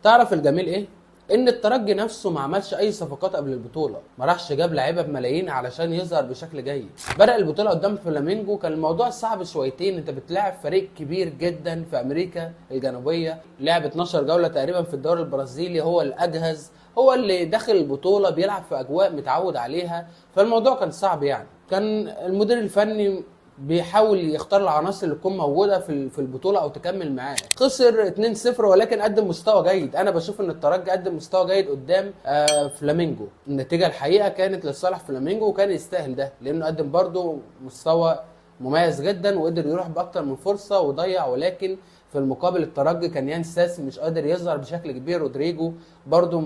تعرف الجميل ايه؟ ان الترجي نفسه ما عملش اي صفقات قبل البطولة، ما راحش جاب لعيبة بملايين علشان يظهر بشكل جيد. بدأ البطولة قدام فلامينجو، كان الموضوع صعب شويتين، انت بتلاعب فريق كبير جدا في امريكا الجنوبية، لعب 12 جولة تقريبا في الدوري البرازيلي، هو الاجهز، هو اللي داخل البطولة بيلعب في اجواء متعود عليها، فالموضوع كان صعب يعني. كان المدير الفني بيحاول يختار العناصر اللي تكون موجودة في البطولة او تكمل معاه. خسر 2-0 ولكن قدم مستوى جيد. انا بشوف ان الترجي قدم مستوى جيد قدام فلامينجو. النتيجة الحقيقة كانت لصالح فلامينجو، وكان يستاهل ده لانه قدم برده مستوى مميز جدا وقدر يروح باكتر من فرصة وضيع. ولكن في المقابل الترجي كان يان ساس مش قادر يظهر بشكل كبير، رودريجو برده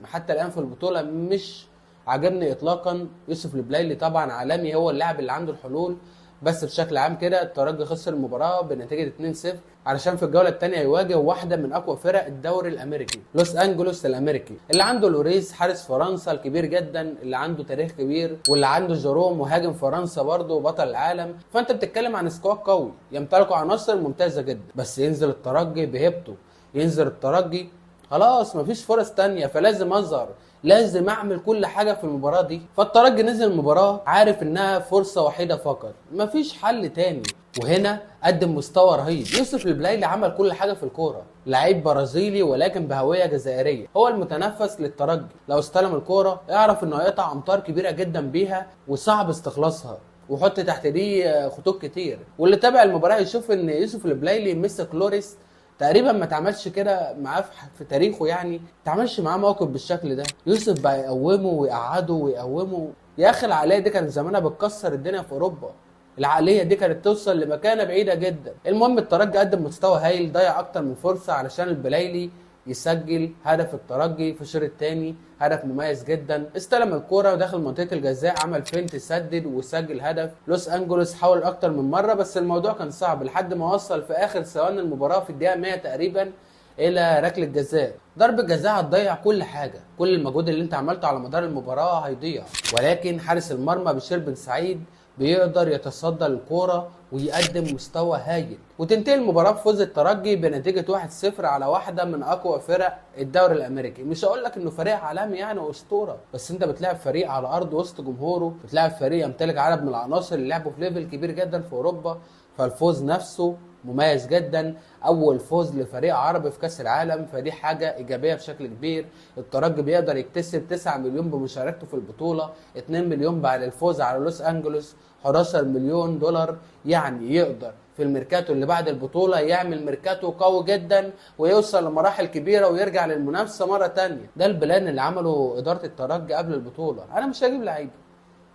حتى الان في البطولة مش عجبني اطلاقا. يوسف البلايلي طبعا عالمي، هو اللاعب اللي عنده الحلول، بس بشكل عام كده الترجي خسر المباراة بنتيجة 2-0 علشان في الجولة الثانية يواجه واحدة من اقوى فرق الدوري الامريكي، لوس انجلوس الامريكي، اللي عنده لوريس حارس فرنسا الكبير جدا، اللي عنده تاريخ كبير، واللي عنده جيروم مهاجم فرنسا برضه بطل العالم. فانت بتتكلم عن squad قوي يمتلكه عناصر ممتازة جدا، بس ينزل الترجي بهيبته، ينزل الترجي خلاص مفيش فرص تانية، فلازم اظهر، لازم اعمل كل حاجة في المباراة دي. فالترجي نزل المباراة عارف انها فرصة وحيده فقط، مفيش حل تاني، وهنا قدم مستوى رهيب. يوسف البلايلي عمل كل حاجة في الكورة، لعيب برازيلي ولكن بهوية جزائرية، هو المتنفس للترجي. لو استلم الكورة اعرف انه هيقطع امتار كبيرة جدا بيها وصعب استخلاصها، وحط تحت دي خطوط كتير. واللي تابع المباراة يشوف ان يوسف البلايلي مسك لوريس تقريبا ما تعملش كده معاه في تاريخه، يعني ما تعملش معاه موقف بالشكل ده. يوسف بقى يقومه ويقعده ويقومه. يا اخي العقلية دي كانت زمانها بتكسر الدنيا في اوروبا، العقلية دي كانت توصل لمكانه بعيدة جدا. المهم الترجي قدم مستوى هايل، ضيع اكتر من فرصة علشان البلايلي يسجل هدف الترجي في الشوط الثاني، هدف مميز جدا. استلم الكرة ودخل منطقة الجزاء، عمل feint، سدد وسجل هدف. لوس انجلوس حاول اكتر من مرة بس الموضوع كان صعب، لحد ما وصل في اخر ثواني المباراة في الدقيقة 100 تقريبا الى ركلة جزاء. ضربة جزاء هتضيع كل حاجة، كل المجهود اللي انت عملته على مدار المباراة هيضيع، ولكن حارس المرمى بشير بن سعيد بيقدر يتصدى للكورة ويقدم مستوى هايل، وتنتهي المباراة بفوز الترجي بنتيجة 1-0 على واحدة من أقوى فرق الدوري الأمريكي. مش هقول لك إنه فريق عالمي يعني وأسطورة، بس أنت بتلعب فريق على أرض وسط جمهوره، بتلعب فريق يمتلك عدد من العناصر اللي لعبوا في level كبير جدا في أوروبا، فالفوز نفسه مميز جدا. اول فوز لفريق عربي في كاس العالم، فدي حاجة ايجابية بشكل كبير. الترجي بيقدر يكتسب 9 مليون بمشاركته في البطولة، 2 مليون بعد الفوز على لوس انجلوس، 11 مليون دولار. يعني يقدر في الميركاتو اللي بعد البطولة يعمل ميركاتو قوي جدا ويوصل لمراحل كبيرة ويرجع للمنافسة مرة تانية. ده ال plan اللي عمله ادارة الترجي قبل البطولة. انا مش هجيب لعيبة،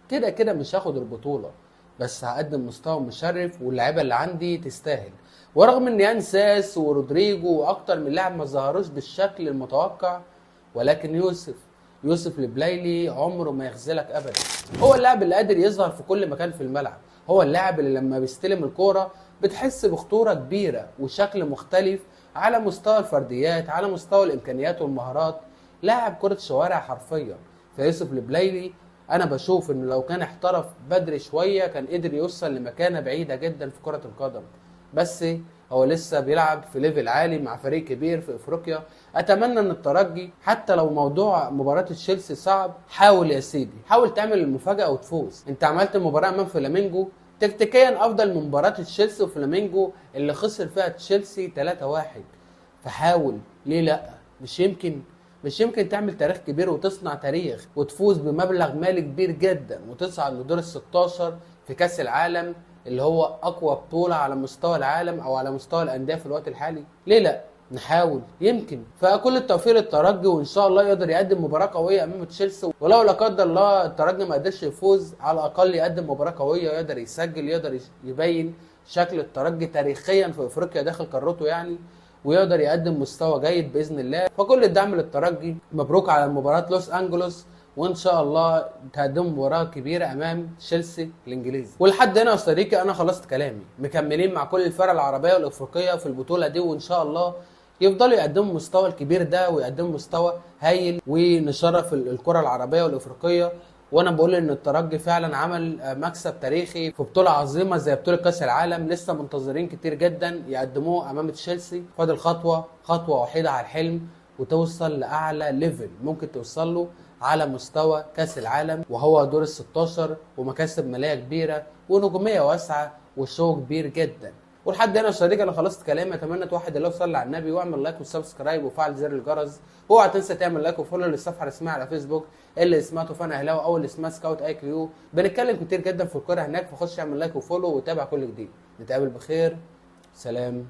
كده كده مش هاخد البطولة، بس هقدم مستوى مشرف واللعيبة اللي عندي تستاهل. ورغم ان يان ساس ورودريجو واكتر من لاعب ما ظهروش بالشكل المتوقع، ولكن يوسف البلايلي عمره ما يخذلك ابدا. هو اللاعب اللي قادر يظهر في كل مكان في الملعب، هو اللاعب اللي لما بيستلم الكورة بتحس بخطورة كبيرة وشكل مختلف على مستوى الفرديات، على مستوى الامكانيات والمهارات. لاعب كره شوارع حرفيا. فيوسف البلايلي انا بشوف انه لو كان احترف بدري شوية كان قدر يوصل لمكانه بعيدة جدا في كره القدم، بس هو لسه بيلعب في level عالي مع فريق كبير في افريقيا. اتمنى ان الترجي حتى لو موضوع مباراة تشيلسي صعب، حاول يا سيدي، حاول تعمل المفاجاة وتفوز. انت عملت مباراة امام فلامينجو تكتيكيا افضل من مباراة تشيلسي وفلامينجو اللي خسر فيها تشيلسي 3-1، فحاول، ليه لا؟ مش يمكن تعمل تاريخ كبير وتصنع تاريخ وتفوز بمبلغ مالي كبير جدا وتصعد لدور ال 16 في كاس العالم اللي هو اقوى بطولة على مستوى العالم او على مستوى الاندية في الوقت الحالي. ليه لا؟ نحاول يمكن. فكل التوفيق للترجي، وان شاء الله يقدر يقدم مباراة قوية امام تشيلسي، ولو لا قدر الله الترجي ما قدرش يفوز على الاقل يقدم مباراة قوية، يقدر يسجل، يقدر يبين شكل الترجي تاريخيا في افريقيا داخل قارته يعني، ويقدر يقدم مستوى جيد باذن الله. فكل الدعم للترجي، مبروك على مباراة لوس انجلوس، وان شاء الله تقدموا مباراة كبيرة امام تشيلسي الانجليزي. ولحد هنا يا صديقي انا خلصت كلامي. مكملين مع كل الفرق العربية والافريقيه في البطولة دي، وان شاء الله يفضلوا يقدموا المستوى الكبير ده ويقدموا مستوى هايل ونشرف الكره العربية والافريقيه. وانا بقول ان الترجي فعلا عمل مكسب تاريخي في بطوله عظيمة زي بطوله كاس العالم. لسه منتظرين كتير جدا يقدموه امام تشيلسي. فاضل خطوة وحيده على الحلم. وتوصل لاعلى level ممكن توصل له على مستوى كاس العالم، وهو دور ال 16 ومكاسب ماليه كبيرة ونجوميه واسعة و show كبير جدا. ولحد هنا يا صديقي انا خلصت كلامي. اتمنى توحد الله وصلي على النبي واعمل like و subscribe وفعل زر الجرس، واوعى تنسى تعمل like و follow للصفحه الرسمية على فيسبوك اللي اسمها طوفان اهلاوي او اللي اسمها Scout IQ. بنتكلم كتير جدا في الكورة هناك، فخش اعمل like و follow وتابع كل جديد. نتقابل بخير، سلام.